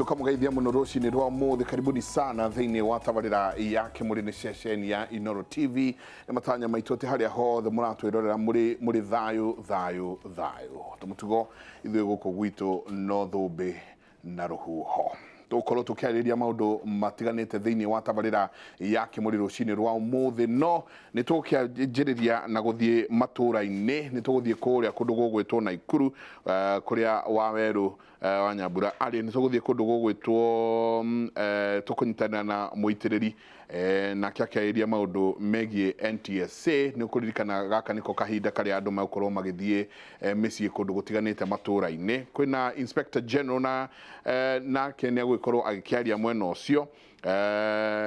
Tukamũgeithia mũno rũcinĩ rwa ũmũthĩ. Karibuni sana thĩinĩ wa tabarĩra ya Kĩmũrĩ, nĩ ceceni ya Inoro TV. Nĩ matanya maitũ atĩ harĩa hothe mũratwĩrorera mũrĩ mũrĩ thayũ thayũ thayũ. Tũmũtugo ithuĩ gũkũ gwitũ no thũmbĩ na rũhuho. Tũgũkorwo tũkĩarĩrĩria maũndũ matiganĩte thĩinĩ wa tabarĩra ya Kĩmũrĩ rũcinĩ rwa ũmũthĩ, no nĩ tũgũkĩanjĩrĩria na gũthiĩ matũũra-inĩ. Nĩ tũgũthiĩ kũrĩa kũndũ gũgwĩtwo Naikuru, kũrĩa Wawerũ wa Nyambura arĩ. Nĩ tũgũthiĩ kũndũ gũgwĩtwo tũkũnyitanĩra na Mũitĩrĩri, nake akĩarĩrĩria maũndũ megiĩ NTSA. Nĩ ũkũririkana gaka nĩko kahinda karĩa andũ megũkorwo magĩthiĩ mĩciĩ kũndũ gũtiganĩte matũũra-inĩ. Kwĩna Inspector General na nake nĩ egũgĩkorwo agĩkĩaria mwena ũcio,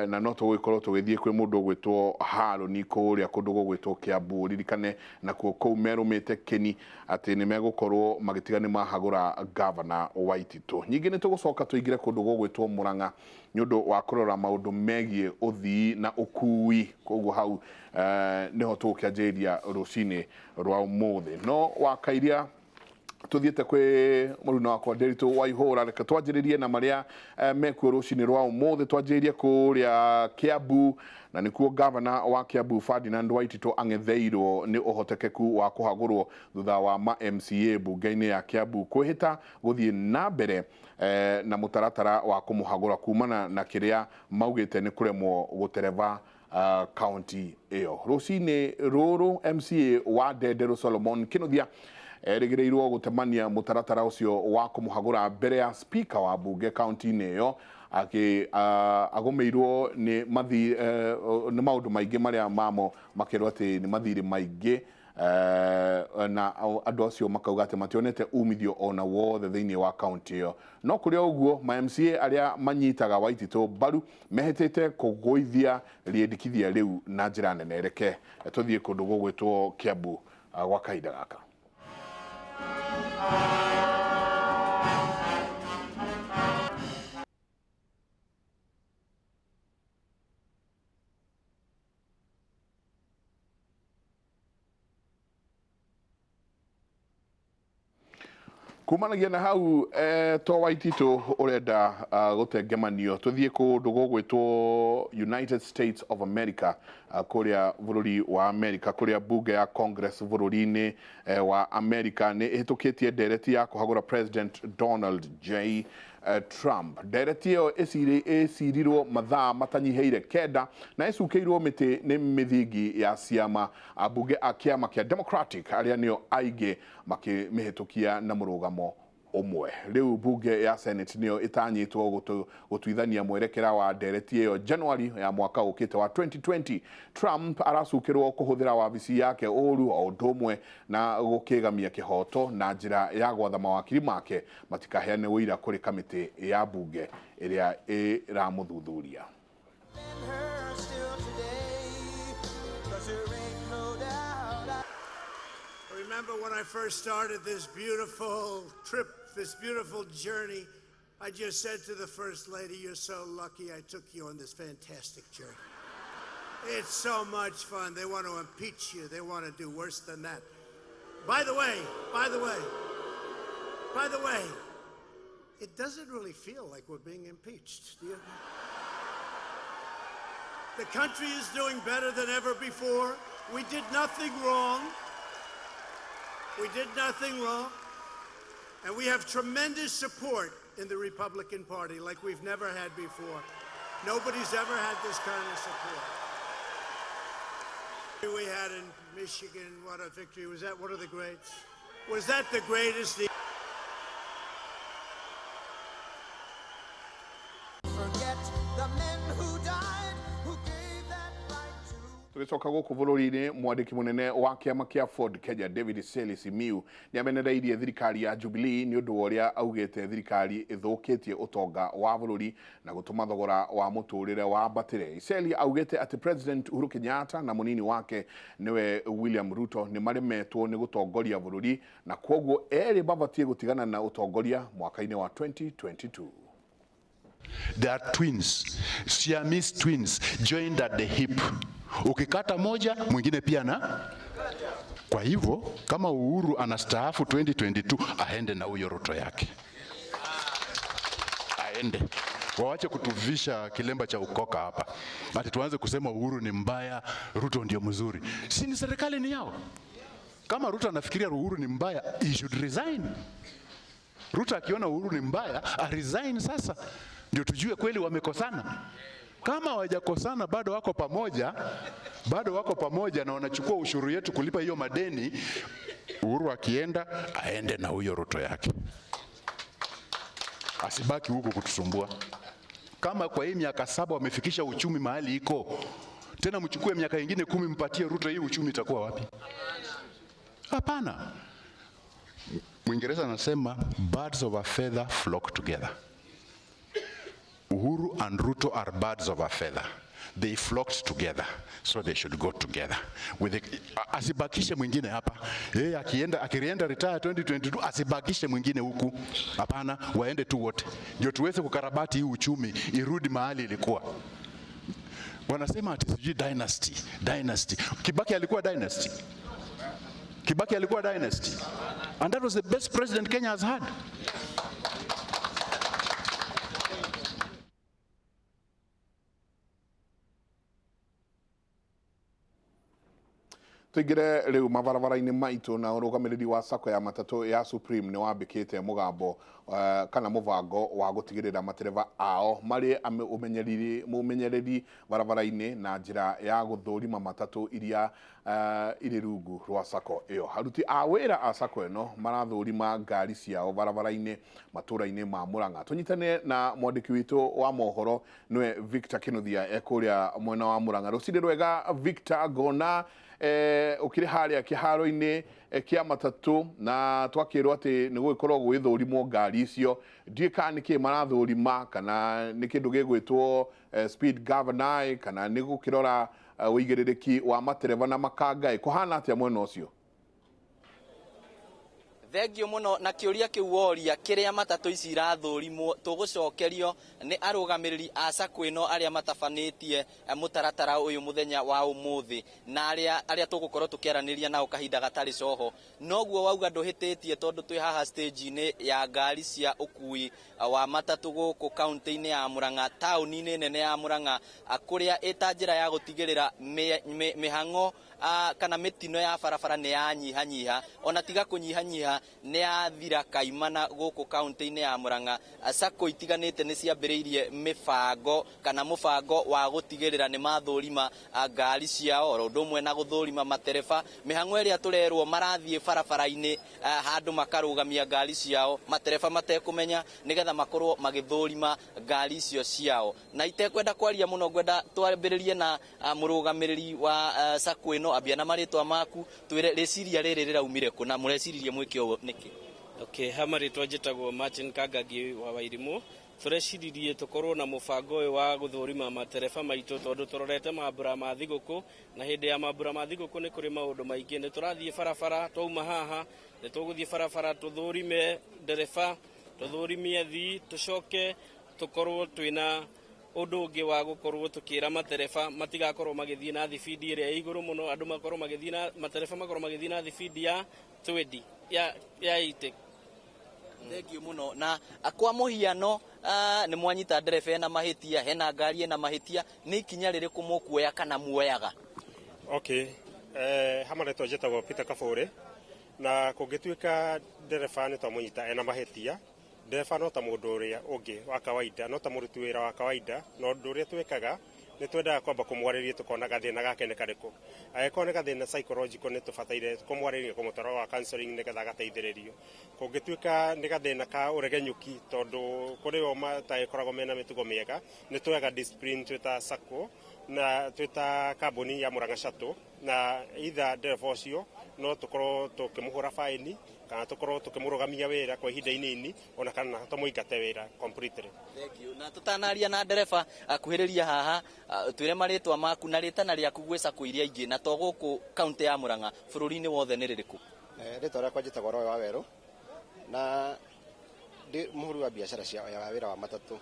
na no tũgũgĩkorwo tũgĩthiĩ kwĩ mũndũ ũgwĩtwo Harũni kũrĩa kũndũ gũgwĩtwo Kiambu. Ũririkane nakuo kũu merũmĩte kĩni atĩ nĩ megũkorwo magĩtiga nĩ mahagũra gavana Waititũ. Ningĩ nĩ tũgũcoka tũingĩre kũndũ gũgwĩtwo Mũrang'a nĩ ũndũ wa kũrora maũndũ megiĩ ũthii na ũkui. Koguo hau nĩho tũgũkĩanjĩrĩria rũcinĩ rwa ũmũthĩ. No wakairia tuthiĩte kwĩ mũruna wakwa Nderitu Waihũra, reke twanjĩrĩrie na marĩa mekuo rũcinĩ rwa ũmũthĩ. Twanjĩrĩrie kũrĩa Kiambu, na nĩkuo gavana wa Kiambu Ferdinand Waititũ ang'etheirwo nĩ ũhotekeku wa kũhagũrwo thutha wa ma MCA mbunge-inĩ ya Kiambu kwĩhĩta gũthiĩ na mbere na mũtaratara wa kũmũhagũra kumana na kĩrĩa maugĩte nĩ kũremwo gũtereba kaunti ĩyo. Rũcinĩ rũrũ MCA wa Ndenderũ Solomon Kinuthia erĩgĩrĩirwo gũtemania mũtaratara ũcio wa kũmũhagũra mbere ya speaker wa mbunge kaunti-inĩ ĩyo, agũmĩirwo nĩ nĩ maũndũ maingĩ marĩa mamo makerwo atĩ nĩ mathirĩ maingĩ, na andũ acio makauga atĩ mationete umithio ona wothe thĩinĩ wa kaunti ĩyo. No kũrĩ o ũguo, ma MCA arĩa manyitaga Waititũ mbaru mehĩtĩte kũgũithia rĩendekithia rĩu na njĩra nene. Reke tũthiĩ kũndũ gũgwĩtwo Kiambu gwa kahinda gaka. Kumanagia na hau, to Waititũ ũrenda gũtengemanio, tũthiĩ kũndũ gũgwĩtwo United States of America, kũrĩa bũrũri wa America, kũrĩa mbunge ya Congress bũrũri-inĩ wa America nĩ ĩhĩtũkĩtie ndereti ya kũhagũra President Donald J Trump. Ndereti ĩyo ĩcirirwo mathaa matanyihĩire 9 na ĩcukĩirwo mĩtĩ nĩ mĩthingi ya ciama, ambunge a kĩama kĩa Democratic arĩa nĩo aingĩ makĩmĩhĩtũkia na mũrũgamo ũmwe. Rĩu mbunge ya Senate nĩyo ĩtanyĩtwo gũtuithania mwerekera wa ndereti ĩyo January ya mwaka ũkĩte wa 2020. Trump aracukĩrwo kũhũthĩra wabici yake ũru o ũndũ ũmwe na gũkĩgamia kĩhoto na njĩra ya gwatha mawakiri make matikaheane ũira kũrĩ kamĩtĩ ya mbunge ĩrĩa ĩramũthuthuria. Remember when I first started this beautiful trip, this beautiful journey, I just said to the First Lady, "You're so lucky I took you on this fantastic journey. It's so much fun. They want to impeach you. They want to do worse than that. By the way, by the way, by the way, it doesn't really feel like we're being impeached. Do you? The country is doing better than ever before. We did nothing wrong. We did nothing wrong. And we have tremendous support in the Republican Party like we've never had before. Nobody's ever had this kind of support. We had in Michigan, what a victory. Was that one of the greats? Was that the greatest? Forget the men who died, who gave that right to Tũgĩcoka gũkũ bũrũri-inĩ, mwandĩki mũnene wa kĩama kĩa Ford Kenya David Seli Simiyu nĩ amenereirie thirikari ya Jubilee nĩ ũndũ wa ũrĩa augĩte thirikari ĩthũkĩtie ũtonga wa bũrũri na gũtũma thogora wa mũtũrĩre wambatĩre. Seli augĩte atĩ President Uhuru Kenyatta na mũnini wake nĩwe William Ruto nĩ maremetwo nĩ gũtongoria bũrũri na kwoguo erĩ mabatiĩ gũtigana na ũtongoria mwaka-inĩ wa 2022. They are twins, Siamese twins, joined at the hip. Ukikata moja, mwingine pia na. Kwa hivyo kama Uhuru anastaafu 2022, aende na huyo Ruto yake. Aende. Waende wawache kutuvisha kilemba cha ukoka hapa, ati tuanze kusema Uhuru ni mbaya, Ruto ndio mzuri. Si ni serikali ni yao? Kama Ruto anafikiria Uhuru ni mbaya, he should resign. Ruto akiona Uhuru ni mbaya, a resign sasa, ndio tujue kweli wamekosana. Kama hawajakosana bado wako pamoja, bado wako pamoja na wanachukua ushuru yetu kulipa hiyo madeni. Uhuru akienda aende na huyo Ruto yake, asibaki huku kutusumbua. Kama kwa hii miaka 7 wamefikisha uchumi mahali iko, tena mchukue miaka ingine 10 mpatie Ruto, hii uchumi itakuwa wapi? Hapana. Mwingereza anasema birds of a feather flock together. Uhuru and Ruto are birds of a feather. They flocked together, so they should go together. With the, asibakishe mwingine hapa. Yeye akienda akirienda retire 2022 asibakishe mwingine huku. Hapana, waende tu wote. Ndio tuweze kukarabati hii uchumi irudi mahali ilikuwa. Wanasema ati sijui dynasty, dynasty. Kibaki alikuwa dynasty. Kibaki alikuwa dynasty. And that was the best president Kenya has had. Tuingire riu mabarabara-inĩ maitũ na ũrũgamĩrĩri wa sacco ya matatũ ya Supreme nĩ wambĩkĩte mũgambo kana mũbango wa gũtigĩrĩra matereba ao marĩ ũmenyereri barabara-inĩ na njĩra ya gũthũrima matatũ iria irĩ rungu rwa sacco ĩyo. Aruti a wĩra a sacco ĩno marathũrima ngari ciao barabara-inĩ matũra-inĩ ma Murang'a. Tũnyitane na mwandĩki witũ wa mohoro nĩwe Victor Kinuthia ekũrĩa mwena wa Murang'a. Rũcinĩ rwega Victor, ngona ukiri haria kiharo-inĩ kia matatũ na twakĩrwo atĩ nĩ gũgĩkorwo gũgĩthũrimwo ngari icio, ndiũĩ kana nĩkĩ marathũrima kana nĩ kĩndũ gĩgwĩtwo speed governor kana nĩ gũkĩrora ũigĩrĩrĩki wa matereba na makanga. Kũhana atĩa mwena ũcio? Thengio muno na kiuria kiu woria kiria matatu ici irathũrimwo tũgũcokerio nĩ arũgamĩrĩri a sacco ĩno arĩa matabanĩtie mũtaratara ũyũ mũthenya wa ũmũthĩ na arĩa tũgũkorwo tũkĩaranĩria nao kahinda gatarĩ coho. Noguo wauga ndũhĩtĩtie tondũ twĩ haha stage-inĩ ya ngari cia ũkui wa matatũ gũkũ kaunti-inĩ ya Murang'a, taũni-inĩ nene ya Murang'a, kũrĩa ĩta njĩra ya gũtigĩrĩra mĩhang'o kana mĩtino ya barabara nĩ yanyihanyiha, ona tiga kũnyihanyiha nĩ yathira kaimana gũkũ kaunti-inĩ ya Murang'a. Sacco itiganĩte nĩ ciambĩrĩirie mĩbango kana mũbango wa gũtigĩrĩra nĩ mathũrima ngari ciao oro ũndũ ũmwe na gũthũrima matereba. Mĩhang'o ĩrĩa tũrerwo marathiĩ barabara-inĩ handũ makarũgamia ngari ciao matereba matekũmenya nĩgetha makorwo magĩthũrima ngari icio ciao. Na itekwenda kwaria mũno, ngwenda twambĩrĩrie na mũrũgamĩrĩri wa sacco ĩno, ambia na marĩtwa maku, twĩre rĩciria rĩrĩ rĩraumire kũ na mũreciririe mwĩke ũũ nĩkĩ? Okay, ha marĩtwa njĩtagwo Martin Kangagi wa Wairimũ. Tũreciririe tũkorwo na mũbango ũyũ wa gũthũrima matereba maitũ tondũ tũrorete mambura ma thigũkũ, na hĩndĩ ya mambura ma thigũkũ nĩ kũrĩ maũndũ maingĩ. Nĩ tũrathiĩ barabara, twauma haha nĩ tũgũthiĩ barabara tũthũrime ndereba, tũthũrimie athii, tũcoke tũkorwo twĩna ũndũ ũngĩ wa gũkorwo tũkĩra matereba matigakorwo magĩthiĩ na thibindi ĩrĩa ĩ igũrũ mũno, andũ makorwo magĩthiĩ na matereba makorwo magĩthiĩ na thibindi ya 20 ya 80. Thengio mũno. Na kwa mũhiano nĩ mwanyita ndereba ena mahĩtia, hena ngari ena mahĩtia, nĩ ikinya rĩrĩkũ mũkuoya kana muoyaga? Okay, ha marĩtwa njĩtagwo Peter Kabũrĩ, na kũngĩtuĩka ndereba nĩ twamũnyita ena mahĩtia, ndereba no ta mũndũ ũrĩa ũngĩ wa kawaida, no ta mũruti wĩra wa kawaida, na ũndũ ũrĩa twĩkaga nĩ twendaga kwamba kũmwarĩria tũkona gathĩna gake nĩ karĩkũ. Angĩkorwo nĩ gathĩna psychological nĩ tũbataire kũmwarĩria kũmũtwara gwa counseling nĩgetha agateithĩrĩrio. Kũngĩtuĩka nĩ gathĩna ka ũregenyũki, tondũ kũrĩ o matagĩkoragwo mena mĩtugo mĩega, nĩ tuoyaga discipline twĩ ta sacco na twĩ ta kambuni ya Murang'a Shuttle, na either ndereba ũcio no tũkorwo tũkĩmũhũra faini kana tũkorwo tũkĩmũrũgamia wĩra kwa ihinda inini, ona kana tũmũingate wĩra completely. Thank you. Na tũtanaria na ndereba, kuhĩrĩria haha, twĩre marĩtwa maku na rĩtana rĩaku gwĩ sacco iria ingĩ, na to gũkũ kaunti ya Murang'a, bũrũri-inĩ wothe nĩ rĩrĩkũ? Rĩtwa rĩakwa njĩtagwo Roy wa Werũ, na ndĩ mũhũri wa biacara cia wa wĩra wa matatũ.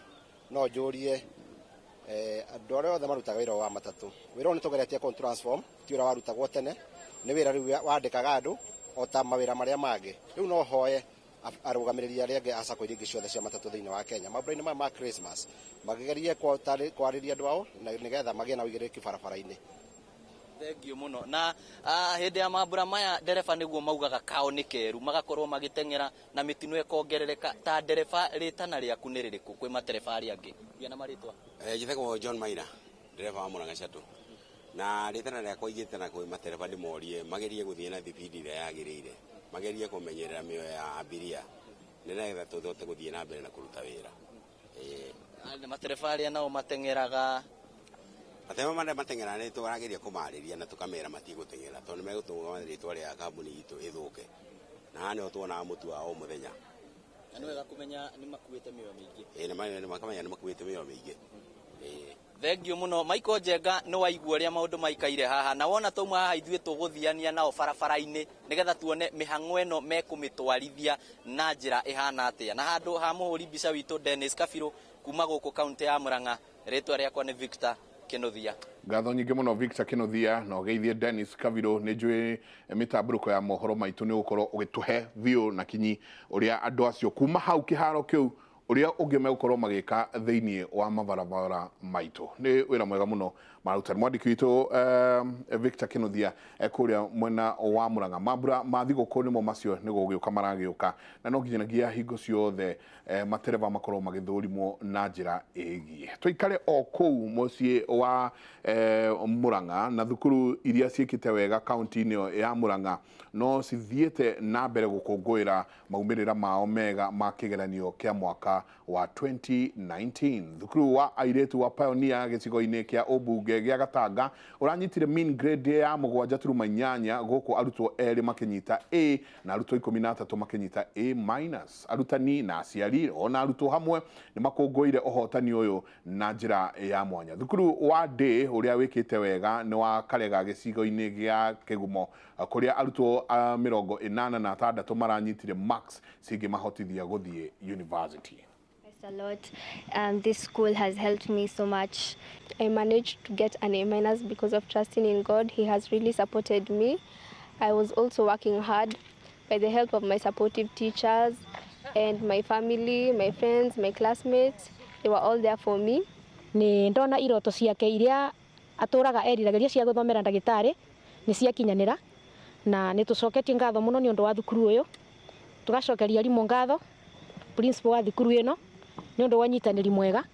No njũrie andũ arĩa othe marutaga wĩra wa matatũ, wĩra ũyũ nĩ tũgeretie kũ transform, ti wĩra warutagwo tene, nĩ wĩra rĩu wandĩkaga andũ o ta mawĩra marĩa mangĩ. Rĩu no hoe Arũgamĩrĩri arĩa angĩ a sacco iria ingĩ ciothe cia matatũ thĩinĩ wa Kenya mambura-inĩ maya ma Christmas magerie kwarĩria andũ ao na nĩgetha magĩe na ũigĩrĩrĩki barabara-inĩ. Thengiũ mũno. Na hĩndĩ ya mambura maya ndereba nĩguo maugaga kao nĩ keru, magakorwo magĩteng'era na mĩtino ĩkongerereka. Ta ndereba, rĩtana rĩaku nĩ rĩrĩkũ kwĩ matereba arĩa angĩ? Gĩa na marĩtwa. Njĩtagwo John Maina, ndereba wa Murang'a Shuttle. Na rĩtana rĩakwa ingĩtana kwĩ matereba, ndĩmorie magerie gũthiĩ na thibindi ĩrĩa yagĩrĩire, magerie kũmenyerera mĩoyo ya abiria nĩgetha tũhote gũthiĩ na mbere na kũruta wĩra. Matereba arĩa nao mateng'eraga? Matereba marĩa mateng'eraga nĩ tũrageria kũmarĩria na tũkamera matige gũteng'era tondũ nĩ megũtũma rĩtwa rĩa kambuni itũ ĩthũke, na haha nĩho tuonaga mũtu wa o mũthenya. Na nĩ wega kũmenya nĩ makuĩte mĩoyo mĩingĩ. Ĩĩ, nĩ makamenya nĩ makuĩte mĩoyo mĩingĩ. Ĩĩ. Thengiũ mũno, Michael Njenga. Nĩ waigua ũrĩa maũndũ maikaire haha, na wona twauma haha ithuĩ tũgũthiania nao barabara-inĩ nĩgetha tuone mĩhang'o ĩno mekũmĩtwarithia na njĩra ĩhana atĩa. Na handũ ha mũhũri mbica witũ Dennis Kabirũ, kuma gũkũ kaunti ya Murang'a, rĩtwa rĩakwa nĩ Victor Kĩnuthia. Ngatho nyingĩ mũno, Victor Kĩnuthia, na ũgeithie Dennis Kabirũ. Nĩ njũĩ mĩtambũrũko ya mohoro maitũ nĩ ũgũkorwo ũgĩtũhe biũ na kinyi ũrĩa andũ acio kuma hau kĩharo kĩu ũrĩa ũngĩ megũkorwo magĩka thĩinĩ wa mabarabara maitũ. Nĩ wĩra mwega mũno maruta. Mwandĩki witũ Victor Kĩnuthia kũrĩa mwena wa Murang'a. Mambura ma thigũkũ nĩmo macio nĩ gũgĩũka maragĩũka, na no nginyagia hingo ciothe matereba makorwo magĩthũrimwo na njĩra ĩgiĩ. Tũikare o kũu mũciĩ wa Murang'a, na thukuru iria ciĩkĩte wega kaunti-inĩ ĩyo ya Murang'a no cithiĩte na mbere gũkũngũĩra maumĩrĩra mao mega ma kĩgeranio kĩa mwaka wa 2019. Thukuru wa airĩtu wa Pioneer gĩcigo-inĩ kĩa ũmbunge gĩa Gatanga ũranyitire mean grade ya 7.8, gũkũ arutwo erĩ makĩnyita A na arutwo 13 makĩnyita A minus. Arutani na aciari ona arutwo hamwe nĩ makũngũĩire ũhotani ũyũ na njĩra ya mwanya. Thukuru wa Day ũrĩa wĩkĩte wega nĩ wa Karega gĩcigo-inĩ gĩa Kĩgumo, kũrĩa arutwo 86 maranyitire marks cingĩmahotithia gũthiĩ university. A lot. This school has helped me so much. I managed to get an A minus because of trusting in God. He has really supported me. I was also working hard by the help of my supportive teachers and my family, my friends, my classmates. They were all there for me. Nĩ ndona iroto ciake iria atũraga eriragĩria cia gũthomera ndagĩtarĩ nĩ ciakinyanĩra, na nĩ tũcoketie ngatho mũno nĩ ũndũ wa thukuru ũyũ, tũgacokeria arimũ ngatho, principal wa thukuru ĩno nĩ ũndũ wa ũnyitanĩri mwega,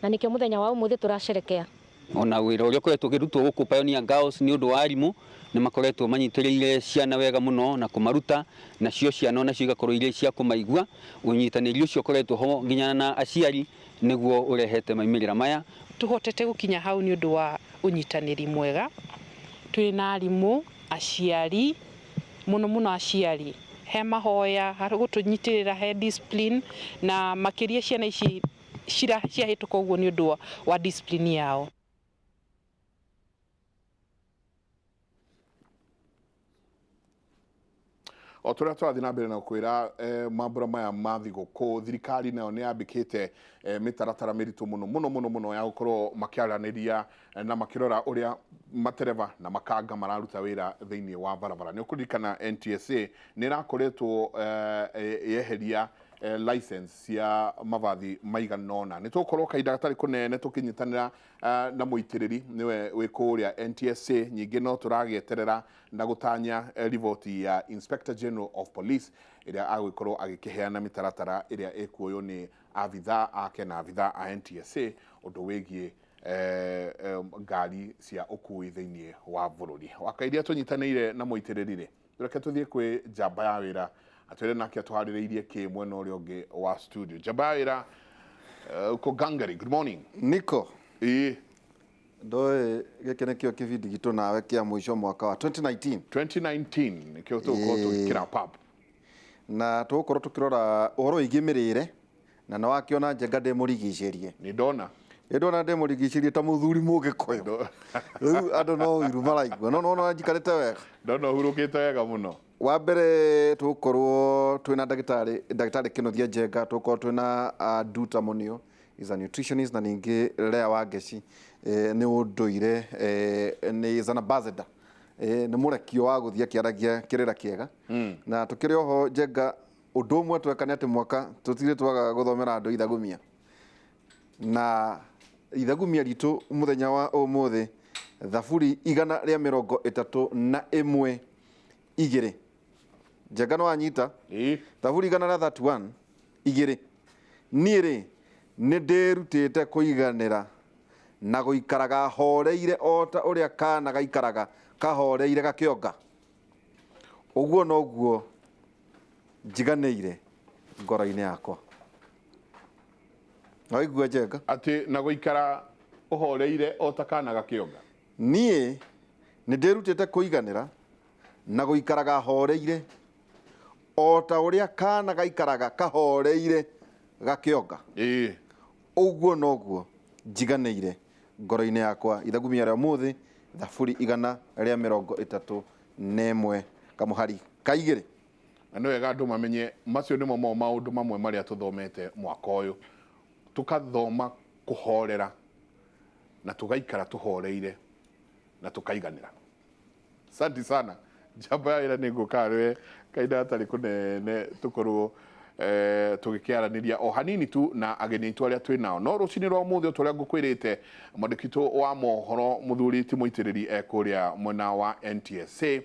na nĩkĩo mũthenya wa ũmũthĩ tũracerekea. Ona wĩra ũrĩa ũkoretwo ũkĩrutwo gũkũ Pioneer Girls nĩ ũndũ wa arimũ nĩ makoretwo manyitĩrĩire ciana wega mũno na kũmaruta, nacio ciana onacio igakorwo irĩ cia kũmaigua. Ũnyitanĩri ũcio ũkoretwo ho nginya na aciari nĩguo ũrehete maumĩrĩra maya. Tuhotete gũkinya hau nĩ ũndũ wa ũnyitanĩri mwega twĩ na arimũ, aciari, mũno mũno aciari he mahoya harĩ gũtũnyitĩrĩra he discipline, na makĩria ciana ici ciahĩtũka ũguo nĩ ũndũ wa discipline yao. O tũrĩa tũrathiĩ na mbere na kwĩra mambura maya ma thigũkũ, thirikari nayo nĩ yambĩkĩte mĩtaratara mĩritũ mũno mũno mũno mũno ya gũkorwo makĩaranĩria na makĩrora ũrĩa matereba na makanga mararuta wĩra thĩinĩ wa barabara. Nĩ ũkũririkana NTSA nĩ ĩrakoretwo yeheria license cia mavathi maigana ũna. Nĩ tũgũkorwo kahinda gatarĩ kũnene tũkĩnyitanĩra na mũitĩrĩri nĩwe wĩ kũrĩa NTSA. Nyingĩ no tũragĩeterera na gũtanya riboti ya Inspector General of Police ĩrĩa agũgĩkorwo agĩkĩheana mĩtaratara ĩrĩa ĩkuoywo nĩ abithaa ake na abithaa a NTSA ũndũ wĩgiĩ ngari cia ũkui thĩinĩ wa bũrũri. Wakairia tũnyitanĩire na mũitĩrĩri rĩ, reke tũthiĩ kwĩ njamba ya wĩra atwĩre nake atũharĩrĩirie kĩ mwena ũrĩa ũngĩ wa studio. Njamba ya wĩra, uko gangari? Good morning. Niko. Ĩĩ. Ndoĩ gĩkĩ nĩkĩo kĩbindi gitũ nawe kĩa mũico mwaka wa 2019. 2019 nĩkĩo tũgũkorwo tũgĩkĩra pap. Na tũgũkorwo tũkĩrora ũhoro wĩgiĩ mĩrĩre, na nĩ wakĩona Njenga ndĩ mũrigicĩrie. Nĩ ndona. Nĩ ndona ndĩ mũrigicĩrie ta mũthuri Mũgĩkũyũ. Rĩu andũ no iru maraigua. No nĩwona njikarĩte wega. Ndona ũhurũkĩte wega mũno. Wa mbere tũgũkorwo twĩna ndagĩtarĩ Kĩnuthia Njenga, tũgũkorwo twĩna Nduta Munio is a nutritionist, na ningĩ Lea Wangeci nĩ ũndũire, nĩ is an ambassador, nĩ mũrekio wa gũthiĩ akĩaragia kĩrĩra kĩega. Na tũkĩrĩ oho Njenga, Ũndũ ũmwe tweka nĩ atĩ mwaka tũtirĩ twaga gũthomera andũ ithagumia, na ithagumia ritũ mũthenya wa ũmũthĩ, Thaburi 131:2. Njenga, nĩ wanyita? Thaburi 131:2. Niĩ rĩ, nĩ ndĩrutĩte kũiganĩra na gũikaraga horeire o ta ũrĩa kana gaikaraga kahoreire gakĩonga, ũguo noguo njiganĩire ngoro-inĩ yakwa. Waigua, Njenga? Atĩ na gũikara ũhoreire o ta kana gakĩonga. Niĩ nĩ ndĩrutĩte kũiganĩra na gũikaraga horeire o ta ũrĩa kana gaikaraga kahoreire gakĩonga, ũguo noguo njiganĩire ngoro-inĩ yakwa. Ithagumia rĩa ũmũthĩ, Thaburi 131:2. Na nĩ wega andũ mamenye macio nĩmo mo maũndũ mamwe marĩa tũthomete mwaka ũyũ, tũkathoma kũhorera na tũgaikara tũhoreire na tũkaiganĩra. Asante sana. Njamba ya wĩra, nĩ ngũka rwe kahinda gatarĩ kũnene tũkorwo tũgĩkĩaranĩria o hanini tu na ageni aitũ arĩa twĩ nao. No rũcinĩ rwa ũmũthĩ, o ta ũrĩa ngũkwĩrĩte, mwandĩki witũ wa mohoro mũthuri ti Mũitĩrĩri ekũrĩa mwena wa NTSA.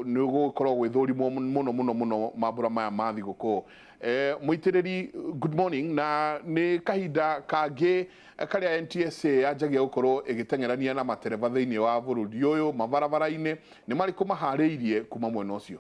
Nĩ gũkorwo gwĩthũrimwo mũno mũno mũno mambũra maya ma thigũkũ. Mũitĩrĩri, good morning. Na nĩ kahinda kangĩ karĩa NTSA yanjagia gũkorwo ĩgĩteng'erania na matereba thĩinĩ wa bũrũri ũyũ mabarabara-inĩ. Nĩ marĩkũ maharĩirie kuma mwena ũcio?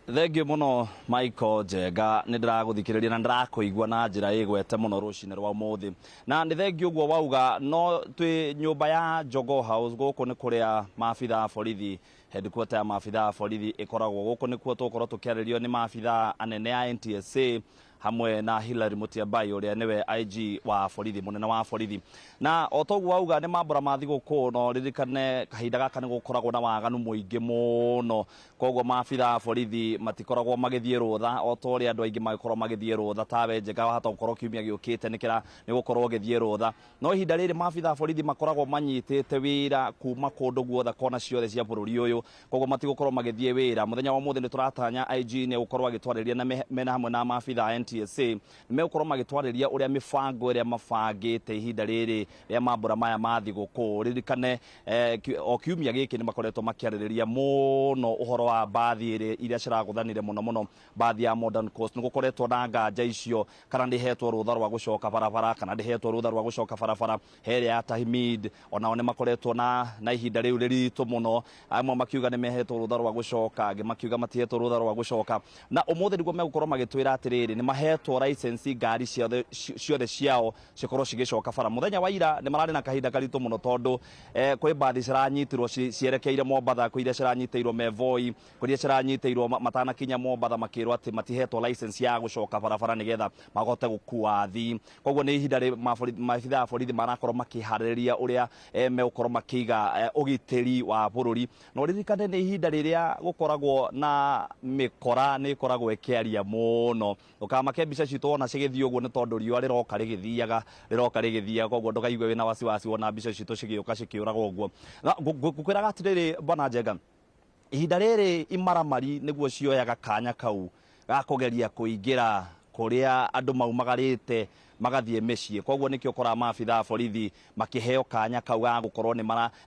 Thengiũ mũno, Michael Njenga. Nĩ ndĩragũthikĩrĩria na ndĩrakũigua na njĩra ĩgwete mũno rũcinĩ rwa ũmũthĩ, na nĩ thengiũ ũguo wauga. No twĩ nyũmba ya Jogoo House, gũkũ nĩ kũrĩa maabitha a borithi, headquarter ya maabitha a borithi ĩkoragwo. Gũkũ nĩkuo tũgũkorwo tũkĩarĩrio nĩ maabitha anene a NTSA hamwe na Hilary Mutyambai, ũrĩa nĩwe IG wa borithi, mũnene wa borithi. Na o toguo wauga, nĩ mambũra ma thigũkũ, no ririkane kahinda gaka nĩ gũkoragwo na waganu mũingĩ mũno, koguo maabitha a borithi matikoragwo magĩthiĩ rũtha o ta ũrĩa andũ aingĩ magĩkorwo magĩthiĩ rũtha. Tawe Njega, wahota gũkorwo kiumia gĩũkĩte nĩkĩra nĩ gũkorwo ũgĩthiĩ rũtha, no ihinda rĩrĩ maabitha a borithi makoragwo manyitĩte wĩra kuma kũndũ guothe, kona ciothe cia bũrũri ũyũ, koguo matigũkorwo magĩthiĩ wĩra. Mũthenya wa ũmũthĩ nĩ tũratanya IG nĩ egũkorwo agĩtwarĩria na mena hamwe na maabitha a NTSA, nĩ megũkorwo magĩtwarĩria ũrĩa mĩbango ĩrĩa mabangĩte ihinda rĩrĩ rĩa mambũra maya ma thigũkũ. Ririkane o kiumia gĩkĩ nĩ makoretwo makĩarĩrĩria mũno ũhoro wa mbathi ĩrĩa iria ciragũthanire mũno mũno, mbathi ya Modern Coast. Nĩ gũkoretwo na nganja icio kana ndĩhetwo rũtha rwa gũcoka barabara kana ndĩhetwo rũtha rwa gũcoka barabara. He ĩrĩa ya Tahmid, onao nĩ makoretwo na ihinda rĩu rĩritũ mũno, amwe makiuga nĩ mehetwo rũtha rwa gũcoka, angĩ makiuga matihetwo rũtha rwa gũcoka. Na ũmũthĩ nĩguo megũkorwo magĩtwĩra atĩrĩrĩ, nĩ mahetwo license ngari ciothe ciothe ciao cikorwo cigĩcoka bara. Mũthenya wa ira nĩ mararĩ na kahinda karitũ mũno, tondũ kwĩ mbathi ciranyitirwo cierekeire Mombatha, kwĩ iria ciranyitĩirwo Mevoi, kwĩ iria ciranyitĩirwo matanakinya Mombatha, makĩrwo atĩ matihetwo license ya gũcoka barabara nĩgetha mahote gũkua athii. Koguo nĩ ihinda maabitha a borithi marakorwo makĩharĩrĩria ũrĩa megũkorwo makĩiga ũgitĩri wa bũrũri. Na ũririkane nĩ ihinda rĩrĩa gũkoragwo na mĩkora, nĩ ĩkoragwo ĩkĩaria mũno. Ndũkamake mbica citũ wona cigĩthiĩ ũguo, nĩ tondũ riũa rĩroka rĩgĩthiaga, rĩroka rĩgĩthiaga, koguo ndũkaigue wĩna wasiwasi wona mbica citũ cigĩũka cikĩũraga ũguo. Na ngũkwĩraga atĩrĩrĩ, bwana Njenga, ihinda rĩrĩ imaramari nĩguo cioyaga kanya kau ga kũgeria kũingĩra kũrĩa andũ maumagarĩte magathiĩ mĩciĩ. Koguo nĩkĩo ũkoraga maabitha a borithi makĩheo kanya kau ga gũkorwo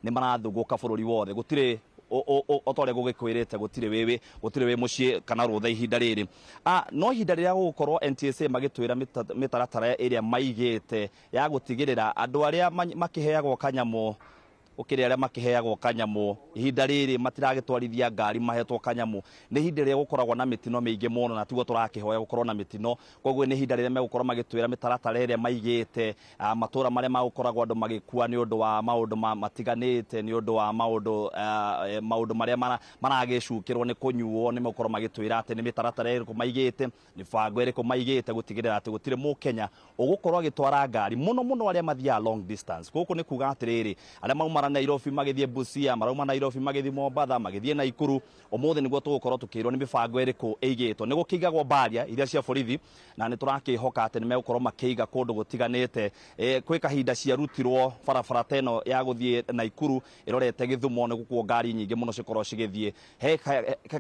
nĩ marathugũka bũrũri wothe. Gũtirĩ o ta ũrĩa gũgĩkwĩrĩte, gũtirĩ wĩwĩ, gũtirĩ wĩ mũciĩ kana rũtha ihinda rĩrĩ. No ihinda rĩrĩa gũgũkorwo NTSA magĩtwĩra mĩtaratara ĩrĩa maigĩte ya gũtigĩrĩra andũ arĩa makĩheagwo kanyamũ, ũkĩrĩ arĩa makĩheagwo kanyamũ ihinda rĩrĩ matiragĩtwarithia ngari mahetwo kanyamũ. Nĩ ihinda rĩrĩa gũkoragwo na mĩtino mĩingĩ mũno, na tiguo tũrakĩhoya gũkorwo na mĩtino. Koguo nĩ ihinda rĩrĩa megũkorwo magĩtwĩra mĩtaratara ĩrĩa maigĩte, matũra marĩa magũkoragwo andũ magĩkua nĩ ũndũ wa maũndũ matiganĩte, nĩ ũndũ wa maũndũ marĩa maragĩcukĩrwo nĩ kũnyuo. Nĩ megũkorwo magĩtwĩra atĩ nĩ mĩtaratara ĩrĩkũ maigĩte, mĩbango ĩrĩkũ maigĩte gũtigĩrĩra atĩ gũtirĩ mũkenya ũgũkorwo agĩtwara ngari, mũno mũno arĩa mathiaga long distance. Gũkũ nĩ kuga atĩrĩrĩ, arĩa mauma Marauma Nairobi magĩthiĩ Busia, marauma Nairobi magĩthiĩ Mombatha, magĩthiĩ Naikuru. Ũmũthĩ nĩguo tũgũkorwo tũkĩrwo nĩ mĩbango ĩrĩkũ ĩigĩtwo. Nĩ gũkĩigagwo baria iria cia borithi na nĩ tũrakĩhoka atĩ nĩ megũkorwo makĩiga kũndũ gũtiganĩte. Kwĩ kahinda ciarutirwo barabara ta ĩno ya gũthiĩ Naikuru ĩrorete Gĩthumo, nĩ gũkuo ngari nyingĩ mũno cikorwo cigĩthiĩ. He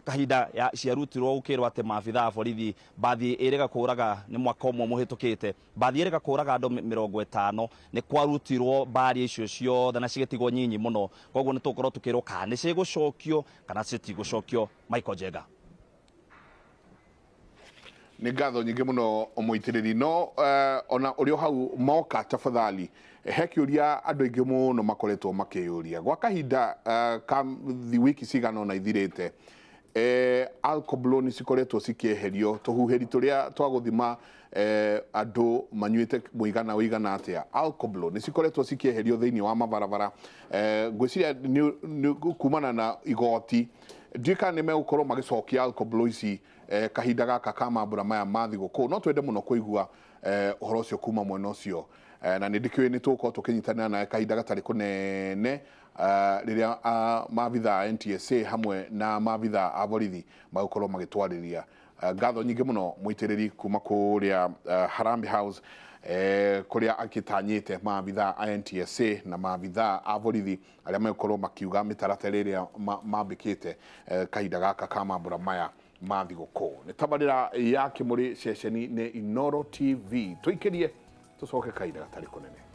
kahinda ciarutirwo gũkĩrwo atĩ maabithaa a borithi mbathi ĩrĩga kũraga nĩ mwaka ũmwe mũhĩtũkĩte, mbathi ĩrĩga kũraga andũ 50, nĩ kwarutirwo mbaria icio ciothe na cigĩtigwo nyinyi mũno. Koguo nĩ tũgũkorwo tũkĩrwo kana nĩ cigũcokio kana citigũcokio. Michael Njenga. Nĩ ngatho nyingĩ mũno mũitĩrĩri, no ona ũrĩ o hau moka tafadhali, he kĩũria andũ aingĩ mũno makoretwo makĩyũria gwa kahinda ka wiki cigana ũna ithirĩte. Alcoblow nĩ cikoretwo cikĩeherio, tũhuhĩri tũrĩa twa gũthima andũ manyuĩte mũigana ũigana atĩa. Alcoblow nĩ cikoretwo cikĩeherio thĩinĩ wa mabarabara, ngwĩciria nĩ kumana na igoti. Ndiũĩ kana nĩ megũkorwo magĩcokia alcoblow ici kahinda gaka ka mambura maya ma thigũkũ. No twende mũno kũigua ũhoro ũcio kuma mwena ũcio, na nĩ ndĩkĩũĩ nĩ tũgũkorwo tũkĩnyitanĩra nawe kahinda gatarĩ kũnene, rĩrĩa maabithaa a NTSA hamwe na maabithaa a borithi magũkorwo magĩtwarĩria. Ngatho nyingĩ mũno mũitĩrĩri kuma kũrĩa Harambee House, kũrĩa akĩtanyĩte maabithaa a NTSA na maabithaa a borithi arĩa megũkorwo makiuga mĩtaratara ĩrĩa mambĩkĩte kahinda gaka ka mambura maya ma thigũkũ. Nĩ tabarĩra ya Kĩmũrĩ ceceni nĩ Inooro TV. Tũikĩrie tũcoke kahinda gatarĩ kũnene.